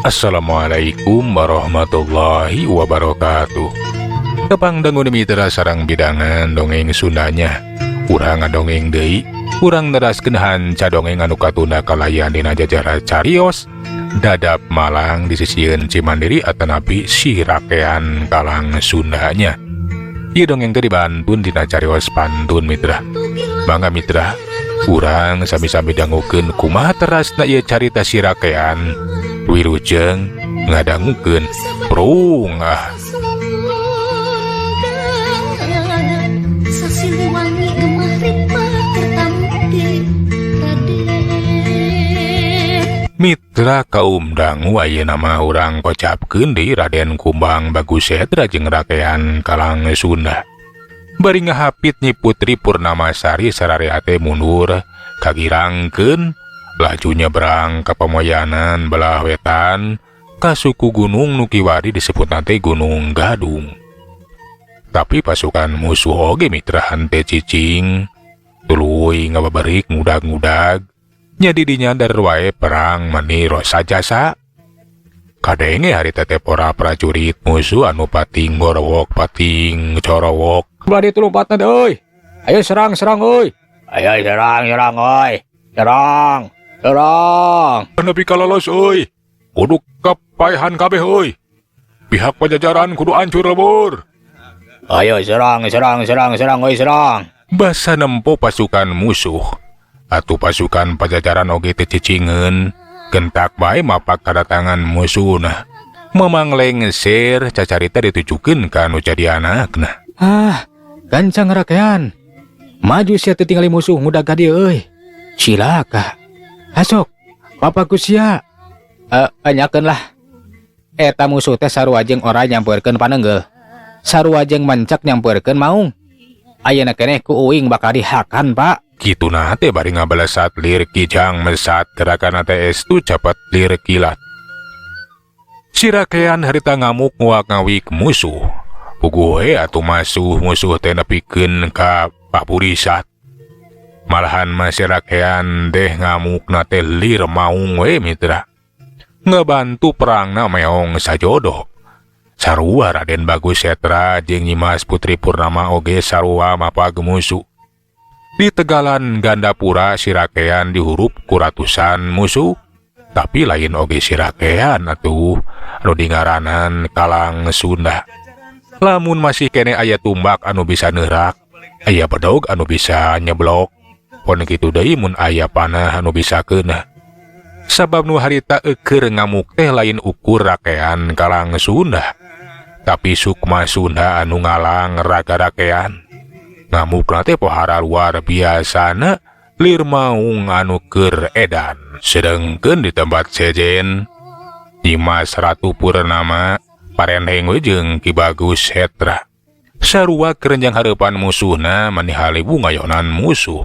Assalamualaikum warahmatullahi wabarakatuh. Tepang dangu mitra sareng bidangan dongeng Sundanya. Urang ngadongeng deui, urang neraskeun hanca dongeng anu katunda kalayan dina jajara carios Dadap Malang di sisieun Cimandiri atanapi Si Rakean Kalang Sundanya. Ieu dongeng teh dibantun dina carios pantun, mitra. Mangga mitra, urang sami-sami dangukeun kumaha terasna ieu carita Si Rakean. Wilujeng ngadangukeun. Prung ah. Sasiliwangi gemah ripah kertamukti Raden. Mitra kaum dangu, ayeuna mah urang kocapkeun deui Raden Kumbang Bagus Setra jeung Rakean Kalang Sunda. Bari ngahapit Nyi Putri Purnamasari sararea teh mundur kagirangkeun laju nyebrang ka pamoyanan belah wetan ka suku gunung nu kiwari disebutna teh Gunung Gadung. Tapi pasukan musuh oge, mitra, henteu cicing, tuluy ngababerik ngudag-ngudag. Nya di dinya dar wae perang meni rosa jasa. Kadenge harita teh para prajurit musuh anu pating gorowok pating corowok. Belah ditu lompatna teh euy. Ayo serang, serang euy. Ayo serang, serang euy. Serang, serang. Nepi ka lolos euy. Kudu kapaehan kabeh euy. Pihak Pajajaran kudu hancur lebur. Ayo serang, serang, serang, serang euy, serang. Basa nempo pasukan musuh. Atuh pasukan Pajajaran oge teu cicingeun, gentak bae mapak kadatangan musuhna. Memang lengser cacarita ditujukeun ka anu jadi anakna. Ah, gancang Rakean. Maju sia, teu tingali musuh ngudag ka dieu euy. Cilaka. Asok, papa ku sia. Eh, nyakeun lah. Eta musuh teh sarua jeung ora nyampeurkeun panenggel. Sarua jeung mencek nyampeurkeun maung. Ayeuna keneh ku uing bakal dihakan, Pak. Kitu na teh bari ngabalesat lir kijang mesat, gerakan teh estu cepet lir kilat. Si Rakean harita ngamuk nguak ngawik musuh. Puguh we atuh masuh musuh teh nepikeun ka papurisat. Malahan mah si Rakean teh ngamukna teh lir maung we, mitra. Ngebantu perangna meong sajodo. Sarua Raden Bagus Setra jeung Nyimas Putri Purnama oge sarua mapag musuh. Di Tegalan Gandapura si Rakean dihurup ku ratusan musuh. Tapi lain oge si Rakean atuh anu dingaranan Kalang Sunda. Lamun masih kene aya tumbak anu bisa neurak, aya bedog anu bisa nyeblok. Pon kitu deui mun aya panah anu bisa keunah. Sabab nu harita eukeur ngamuk teh lain ukur Rakean Kalang Sunda, tapi sukma Sunda anu ngalang raga Rakean. Ngamukna teh pohara luar biasana, lir maung anu keur edan. Sedengkeun di tempat sejen, Nyimas Ratu Purnama parendeng we jeung Ki Bagus Setra. Sarua kerenjang hareupan musuhna mani halibu ngayonan musuh.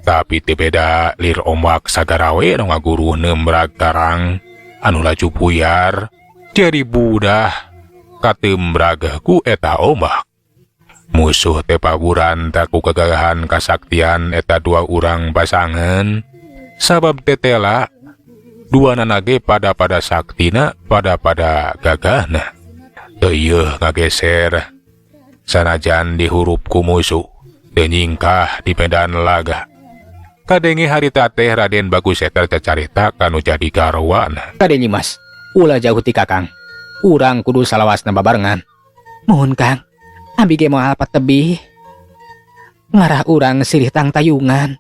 Tapi teu beda, lir ombak sagara we nu ngaguruh nembrag karang anu laju puyar jadi budah katembrag ku eta ombak. Musuh teh paburan ku kegagahan kasaktian eta dua urang pasangan, sabab tetela dua nanage pada pada saktina, pada pada gagahna. Teu ngageser sanajan dihurup ku musuh, teu nyingkah di medan laga. Kadenge harita teh Raden Bagus Setra cacarita kanu jadi garwana. Kade Nyimas, ulah jauh ti Kakang. Urang kudu salawasna babarengan. Mohon Kang, abi ge moal patebih. Ngarah urang silih tangtayungan.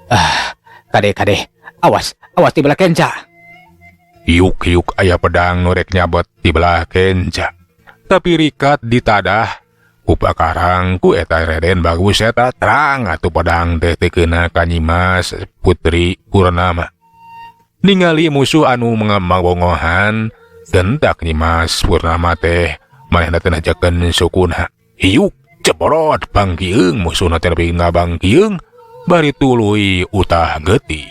Ah, kade kade, awas, awas di belah kenca. Hiuk-hiuk aya pedang nu rek nyabet di belah kenca. Tapi rikat ditadah ku pakarang ku eta Raden Bagus eta, terang atuh pedang teh teu keuna ka Nyimas Putri Purnama. Ningali musuh anu mangabongohan, gentak Nyimas Purnama teh manehna teh najakeun sukuna. Hiuk ceborot bangkieung musuhna teh nepi ngabangkieung bari tuluy utah getih.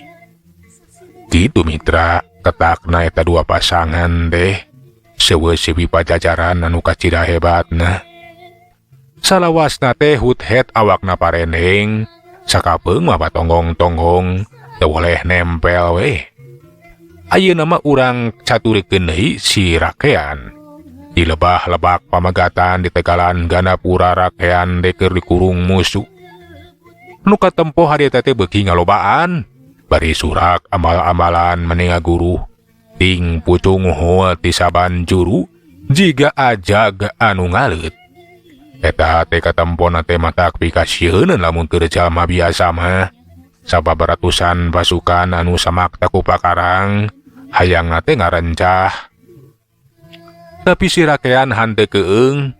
Kitu mitra ketakna eta dua pasangan teh seueuh siwi Pajajaran anu kacida hebatna. Salawasna teh hut-het awakna parendeng, sakapeung mah patonggong-tonggong teu boleh nempel we. Ayeuna mah urang caturikeun deui si Rakean. Di lebah lebak pamegatan di tegalan Gandapura Rakean teh keur dikurung musuh. Nu katempo harita teh beuki ngalobaan. Bari surak amal-amalan meni ngaguruh. Ting pucung hol ti saban juru jiga ajag anu ngaleut. Eta teh katempona teh matak pikasieuneun lamun keur jalma biasa mah. Sabab ratusan pasukan anu samakta ku pakarang hayangna teh ngarencah. Tapi si Rakean hanteu keung,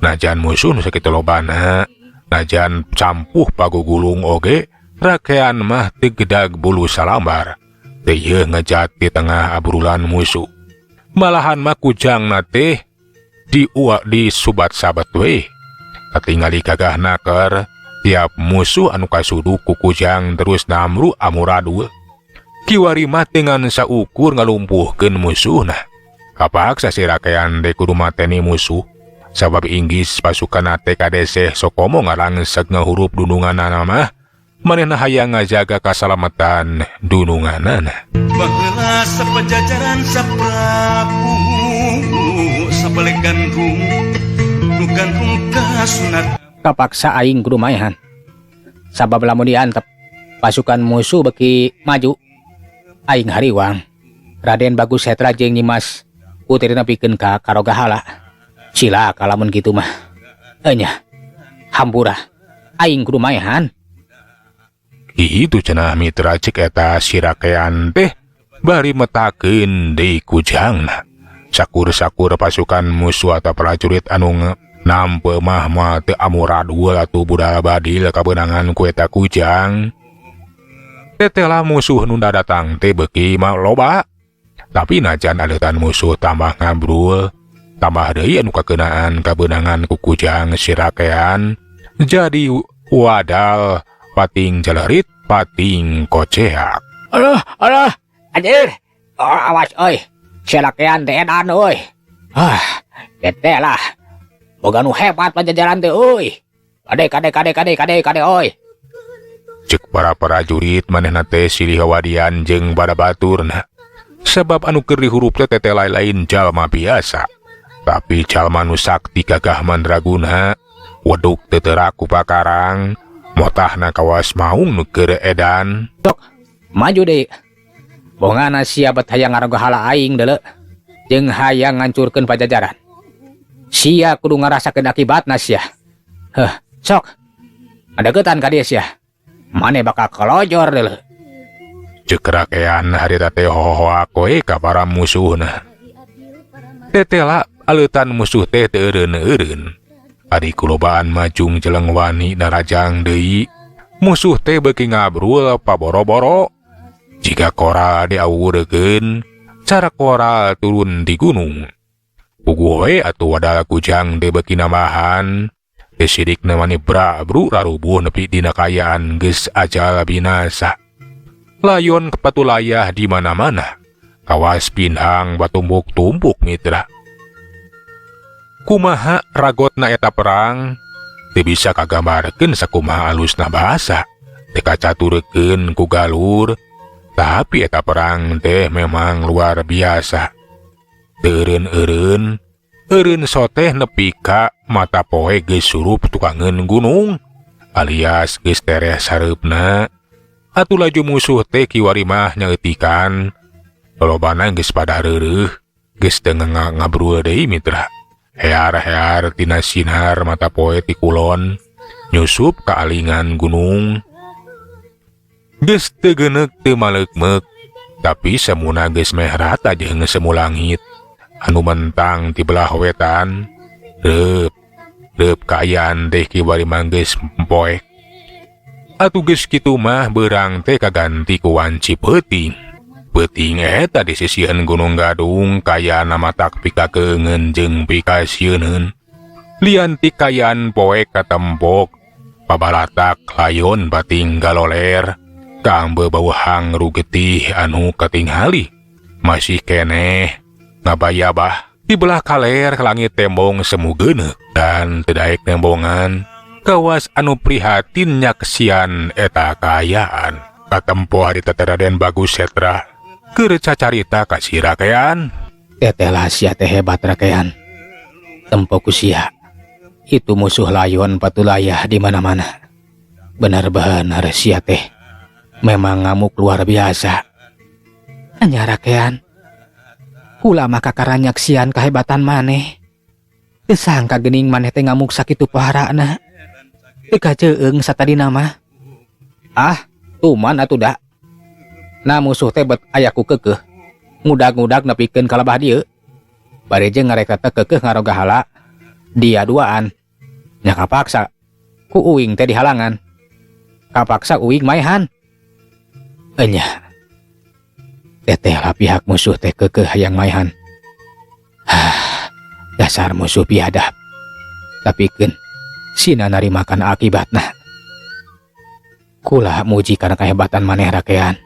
najan musuh nu sakitu lobana, najan campuh pagugulung oge, Rakean mah teu gedag bulu salambar. Teu yeuh ngejat di tengah abrulan musuh. Malahan mah kujangna teh diuak di subat-sabat we. Katingali gagah naker, tiap musuh anu kasuduk ku kujang terus namru amuradul. Kiwari mah dengan saukur ngalumpuhkeun musuhna. Kapaksa si Rakean teh kudu mateni musuh. Sabab inggis pasukan teh kadeseh sokomo ngarangseg ngahurup dununganana mah, manehna hayang ngajaga kasalamatan dununganana. Baheula sapajajaran saprabu sabalik gandrung nu gandrung kasunat. Kapaksa aing kudu maehan. Sabab lamun diantep pasukan musuh beki maju, aing hariwang. Raden Bagus Setra jeung Nyimas Putrina pikeun ka karogahala. Cilaka lamun kitu mah. Enya, hampura, aing kudu maehan. Kitu cenah mitra cek eta si Rakean teh bari metakeun deui kujangna. Sakur-sakur pasukan musuh atau prajurit anu nampe mah moal teu amuradul atuh budal badil kabeunangan ku eta kujang. Tetela musuh nu datang teh beuki mah loba. Tapi najan aleutan musuh tambah ngabrul, tambah deui anu kakeunaan kabeunangan ku kujang si Rakean, jadi wadal pating jalerit pating koceak. Aduh, aduh, anjir. Oh, awas euy. Si Rakean teh edan euy. Ah, teteh lah. Boga nu hebat pajajaran teh euy. Kade kade kade kade kade kade euy. Cek para prajurit manehna teh silih wadian jeung pada baturna. Sebab anu keur dihurup teh teteh lain-lain jalma biasa. Tapi jalma nu sakti gagah mandraguna, weduk teu teurak ku pakarang, motahna kawas maung nu keur edan. Sok, maju deui. Bongana sia bet hayang ngarogahala aing deuleu, jeung hayang ngancurkeun pajajaran. Sia kudu ngarasakeun akibatna sia. Heh, sok. Adeukeutan ka dieu sia. Mane bakal kelojor deuleu. Cek Rakean harita teh hohoak we ka para musuhna. Tetela aleutan musuh teh teu eureun-eureun. Ari kulobaan majung jeleng wani narajang deui, musuh teh beuki ngabrul paboro-boro. Jika koral diawurekeun, cara koral turun di gunung. Puguh we atuh wadal kujang teh beuki nambahan. Teh sidikna mani brabru rarubuh nepi dina kaayaan geus ajal binasa. Layon kepatulayah di mana-mana. Kawas pinhang batumbuk-tumpuk mitra. Kumaha ragotna eta perang? Teu bisa kagambarkeun sakumaha alusna bahasa. Teu kacaturekeun ku galur. Tapi eta perang teh memang luar biasa. Teu eureun-eureun, eureun soteh nepi ka mata poe geus surup tukangeun gunung, alias geus tereh sareupna. Atuh laju musuh teh kiwari mah nyaeutikan. Lolobana geus pada reureuh, geus teu ngabrul deui mitra. Hear-hear tina sinar mata poe ti kulon, nyusup ka alingan gunung. Geus teu geuneuk teu maleukmeuk, tapi semuna geus meh rata jeung semu langit. Anu mentang ti belah wetan, reup, reup kaayaan teh kiwari mah geus poek. Atuh geus kitu mah beurang teh kaganti ku wanci peuting. Peuting eta di sisian Gunung Gadung kaayaan matak pikakeungeun jeung pikasieuneun. Lian ti kaayaan poek katempok, pabalatak layon bating galoler, kambe bauhang rugetih anu katingali. Masih keneh ngabayabah di belah kaler langit tembong semu geuneuk dan teu daek nembongan. Kawas anu prihatin nyaksian eta kaayaan. Katempo harita teh Raden Bagus Setra Keur cacarita ka si rakean. Teteh sia teh hebat, rakean. Tempo ku sia. Itu musuh layon patulayah di mana-mana. Benar-benar sia teh. Memang ngamuk luar biasa. Hanya rakean. Kula mah kakara nyaksian kehebatan maneh. Teu sangka geuning maneh teh ngamuk sakitu poharana. Teu kaceung satadina mah. Ah, tuman atuh da. Nah, musuh teh bet aya ku keukeuh. Ngudag-ngudag nepikeun ka lebah dieu. Bari jeung ngareka teh keukeuh ngarogahala dia duaan. Nya kapaksa ku uing teh dihalangan. Kapaksa uing maehan. Enya. Teteh lah pihak musuh teh keukeuh hayang maehan. Hah, dasar musuh biadab. Tapi keun sina narimakan akibatna. Kula muji karena kehebatan maneh, rakean.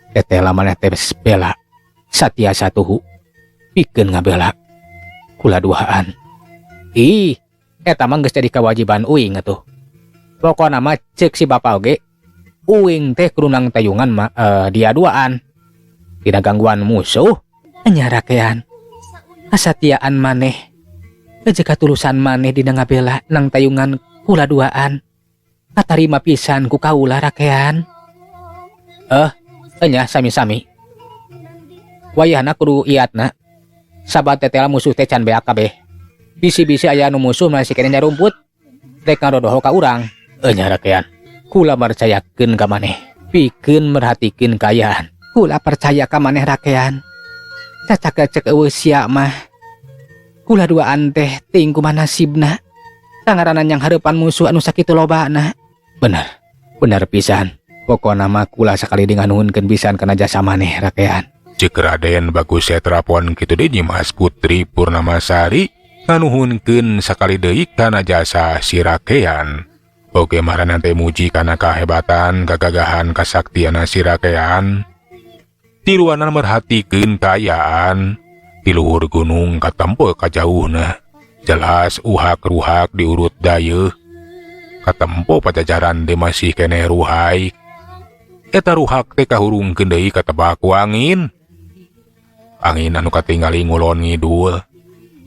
Teteh lah maneh teh bela satia satuhu pikeun ngabela kula duaan. Ih, eta mah geus jadi kewajiban uing atuh. Pokona mah ceuk si bapak oge, uing teh kudu nangtayungan ma, dia duaan. Tidak gangguan musuh. Nya, rakean. Kasatiaan maneh. Jeung katulusan maneh dina ngabela nangtayungan kula duaan. Katarima pisan ku kaula, rakean. Eh, enya sami-sami. Wayahna kudu iatna. Sabab tetela musuh teh can beak kabeh. Bisi-bisi aya nu musuh masih keneh nyarumput. Rek ngarodoho ka urang. Enya, rakean. Kula percayakeun ka maneh. Pikeun merhatikeun kaayaan. Kula percaya ka maneh, rakean. Cacak cek euweuh sia mah. Kula duaan teh ting kumaha nasibna. Tangarana yang hareupan musuh anu sakitu lobana. Bener, bener pisan. Pokona mah kula sakali deui nganuhunkeun pisan kana jasa maneh, rakean. Cek Raden Bagus Setrapon kitu deui Nyimas Putri Purnamasari nganuhunkeun sakali deui kana jasa si rakean. Oge marana teh muji kana kahebatan, kagagahan, kasaktiana si rakean. Tiluanan merhatikeun kaayaan di luhur gunung katempo kajauhna. Jelas uhak-ruhak diurut dayeuh. Katempo Pajajaran teh masih keneh ruhai. Eta ruhak teh kahurungkeun deui katebak ku angin. Angin anu katingali ngulon ngidul.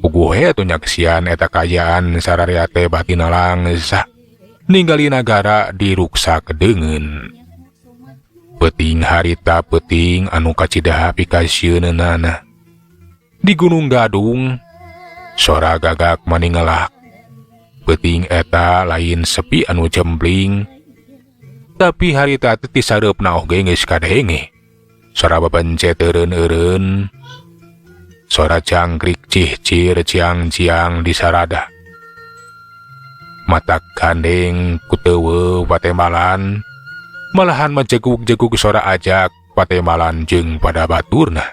Puguh we atuh nyaksian eta kaayaan sararea teh batina langsa. Ningali nagara diruksak deungeun. Peuting harita peuting anu kacida pikasieunana. Di Gunung Gadung, sora gagak maningelak. Peuting eta lain sepi anu jembling. Tapi harita teh ti sareupna oge geus kadenge. Sora babencet eureun-eureun. Sora jangkrik cihcir ciang-ciang di sarada. Mata gandeng kuteuweuh patembalan. Malahan majegug-jegug sora ajak patembalan jeung pada baturna.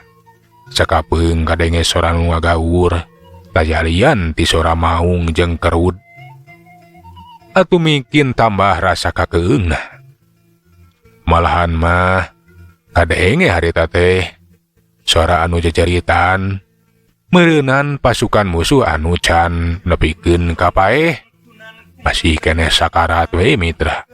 Sakapeung kadenge sora nu ngagaur, tajalian ti sora maung jeung kerud. Atuh mungkin tambah rasa kakeungna. Malahan mah kadenge harita teh sora anu jajaritan meureunan pasukan musuh anu can nepikeun ka paeh. Masih keneh sakarat we, mitra.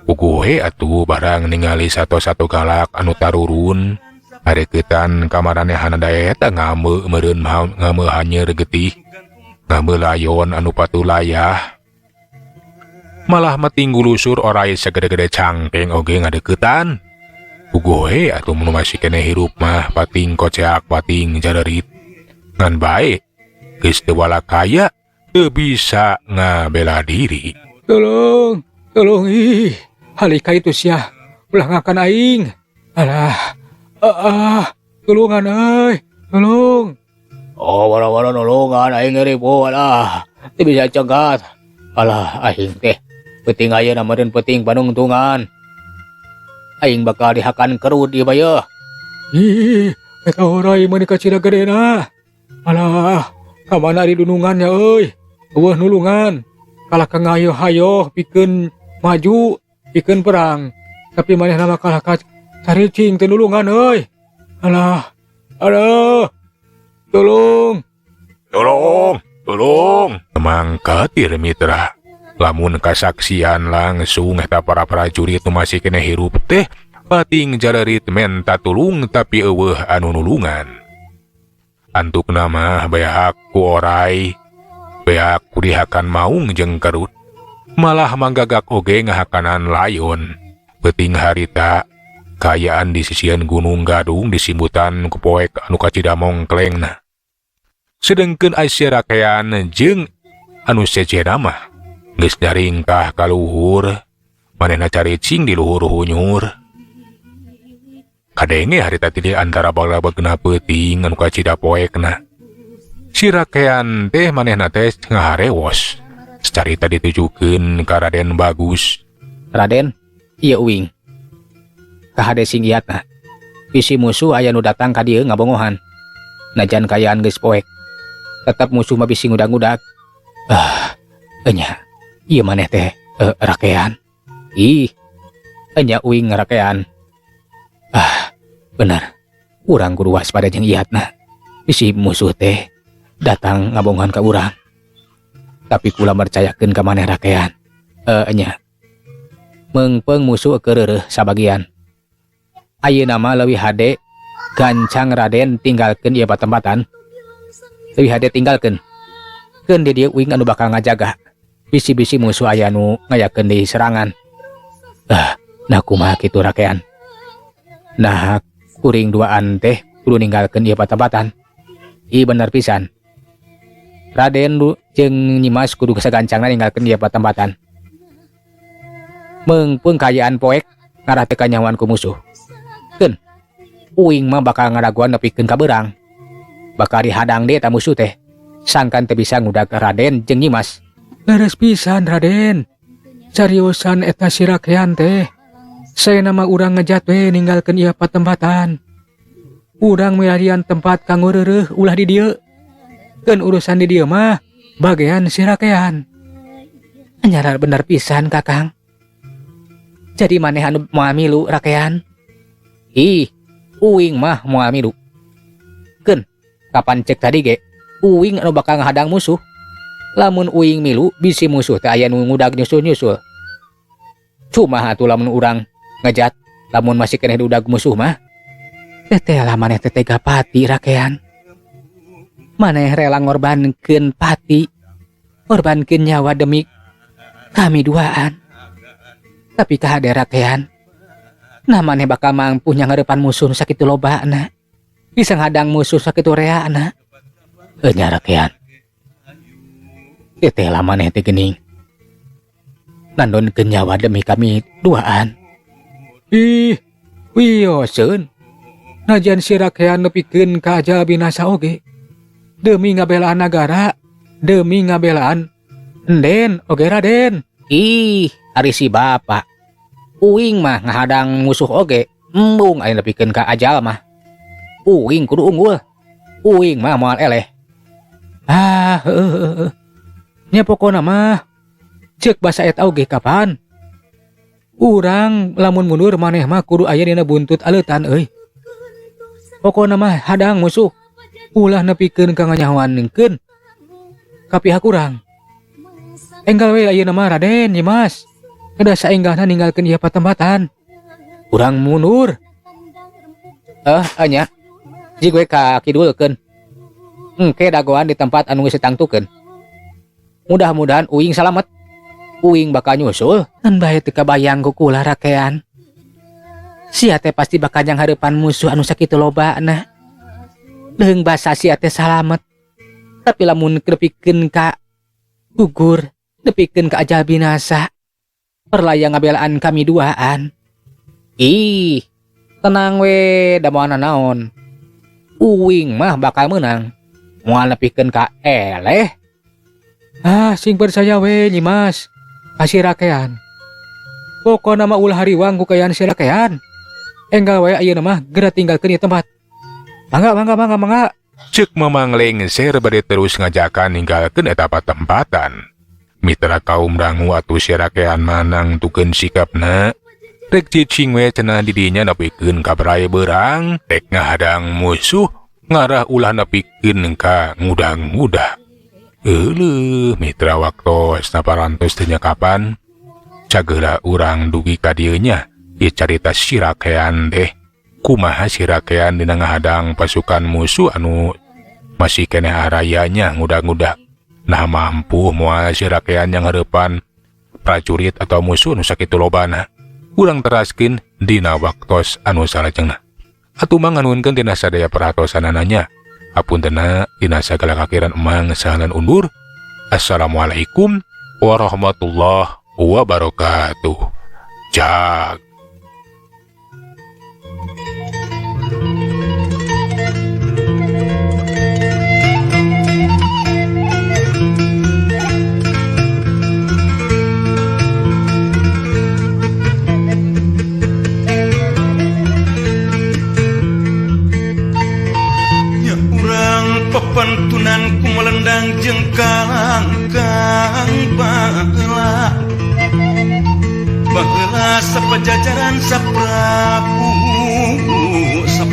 Puguh we atuh barang ningali sato-sato galak anu tarurun. Hareukeutan kamaranehana eta ngame meureun ngame hanyeur getih. Ngame layon anu patulayah. Malah meting gulusur orai sagede-gede cangkeng oge ngadeuketan. Puguh we atuh mun masih keneh hirup mah pating koceak pating jarerit. Ngan bae geus teu walakaya teu bisa ngabela diri. Tolong, tolong ih. Halika itu sia, ulah ngakan aing. Alah, ah, ah, tulungan euy, tolong. Oh, wala-wala nolongan aing ribu alah. Teu bisa cegat. Alah, aing teh peuting ayeuna meureun peuting panungtungan. Aing bakal dihakan kerud ieu mah yeuh. Ih, eta orai meuni kacida gedena. Alah, ka mana ari dunungannya euy? Eueuh nulungan. Kalah ka ngayo-hayo pikeun maju, pikeun perang. Tapi manehna mah kalah ka caricing teu nulungan euy. Alah, aduh. Tolong. Tolong, tolong. Emang katir, mitra. Lamun kasaksian langsung eta para prajurit nu masih keneh hirup teh Pating jalerit menta tulung tapi euweuh anu nulungan. Antukna mah beak ku orai, beak ku dihakan maung jeung kerut. Malah manggagak oge ngahakanan layon. Peuting harita kaayaan di sisian Gunung Gadung disimbutan ku poek anu kacida mongklengna. Sedengkeun ai si rakean jeung anu sejenna mah geus nyaringkah ka luhur, manehna caricing di luhur hunyur. Kadenge harita ti di antara balabegna peuting anu kacida poekna. Si rakean teh manehna teh ngaharewos. Carita ditujukeun ka Raden Bagus. Raden, ieu uing. Kahade sing iatna. Bisi musuh aya nu datang ka dieu ngabongohan. Najan kaayaan geus poek. Tetep musuh mah bisi ngudag-ngudag. Ah, enya. Ieu maneh teh rakean. Ih, enya uing rakean. Ah, bener. Urang kudu waspada jeung iatna. Bisi musuh teh datang ngabongohan ka urang. Tapi kula mercayakeun ka maneh rakean. Enya. Meungpeung musuh keureuh sabagian. Ayeuna mah leuwih hade gancang Raden tinggalkeun ieu patempatan. Leuwih hade tinggalkeun. Keun di dieu uing anu bakal ngajaga. Bisi-bisi musuh aya nu ngayakeun deui serangan. Ah, nah kumaha kitu rakean? Nah, kuring duaan teh kudu ninggalkeun ieu patempatan. Ih bener pisan. Raden jeung Nyimas kudu sagancangna ninggalkeun ieu patempatan. Meungpeung kaayaan poek ngarah teu kanyahoan ku musuh. Keun, uing mah bakal ngadaguan nepikeun ka beurang. Bakal dihadang deui eta musuh teh. Sangkan teu bisa ngudag Raden jeung Nyimas. Leres pisan Raden. Cariusan eta si rakean teh. Saena mah urang ngejat we ninggalkeun ieu patempatan. Urang milarian tempat kanggo reureuh ulah di dieu. Keun urusan di dieu mah bagean si rakean. Anyar bener pisan Kakang. Jadi maneh anu moal milu rakean? Ih, uing mah moal milu. Keun, kapan cek tadi ge, uing anu bakal ngahadang musuh. Lamun uing milu, bisi musuh teh aya nu ngudag nyusul-nyusul. Cuma atuh lamun urang ngejat, lamun masih keneh diudag musuh mah. Teteh lah maneh teh tega pati rakean. Maneh rela ngorbankeun pati, ngorbankeun nyawa demi kami duaan. Tapi kahade rakean, nah maneh bakal mampu nyangareupan musuh nu sakitu lobana. Bisa ngadang musuh sakitu reana. Enya rakean. Teteh lah maneh teh geuning. Nandonkeun nyawa demi kami duaan. Ih, wioseun. Najan si rakean nepikeun ka ajal binasa oge. Demi ngabelaan nagara, demi ngabelaan enden oge Raden. Ih, ari si bapak. Uing mah ngahadang musuh oge, embung aya nepikeun ka ajal mah. Uing kudu unggul. Uing mah moal eleh. Ah, heueuh. Nya pokona mah ceuk basa eta oge kapan? Urang lamun mundur maneh mah kudu aya dina buntut aleutan euy. Pokona mah hadang musuh. Ulah nepikeun ka nganyahoankeun ka pihak urang. Enggal we ayeuna mah Raden Nyimas. Kedah saenggalna ninggalkeun ieu patempatan. Urang mundur. Nya. Jig we ka kidulkeun. Engke dagoan di tempat anu geus ditangtukeun. Mudah-mudahan uing salamet. Uing bakal nyusul. Ngan bae teu kabayang ku kula rakean. Sia teh pasti bakal nyanghareupan musuh anu sakitu lobana. Leung basa sia teh salamet. Tapi lamun nepikeun ka gugur, nepikeun ka ajal binasa, perlaya ngabelaan kami duaan. Ih, tenang we, da moal nanaon. Uing mah bakal menang. Moal nepikeun ka eleh. Ah, sing percaya we Nyimas. Kasih rakean. Pokona mah ulah hariwang ku kayaan si rakean. Enggal wae ayeuna mah geura tinggalkeun ieu tempat. Mangga, mangga, mangga, mangga. Ceuk Mamang Lengser bade terus ngajakan ninggalkeun eta patempatan. Mitra kaum dangu atuh si rakean manang tukeun sikapna. Rek cicing we cenah di dinya nepikeun ka barae beurang, rek ngahadang musuh ngarah ulah nepikeun ka ngudang-ngudag. Euleuh mitra waktos naparantos teh nya kapan? Cageula urang dugi ka dieu nya. Ieu carita si Rakean deh. Kumaha si Rakean dina ngahadang pasukan musuh anu masih keneh arayanya ngudag-ngudag. Nah mampu moal si Rakean yang hareupan prajurit atau musuh nu sakitu lobana. Urang teraskeun dina waktos anu salajengna. Atuh Mang nganuhunkeun tina sadaya perhatosanana. Hapuntenna dina sagala kakiran Emang sahalan undur. Assalamualaikum warahmatullahi wabarakatuh. Jag. Nya urang papantunan ku melendang jeung kalangkang baheula baheula sapajajaran saprabu sabalik.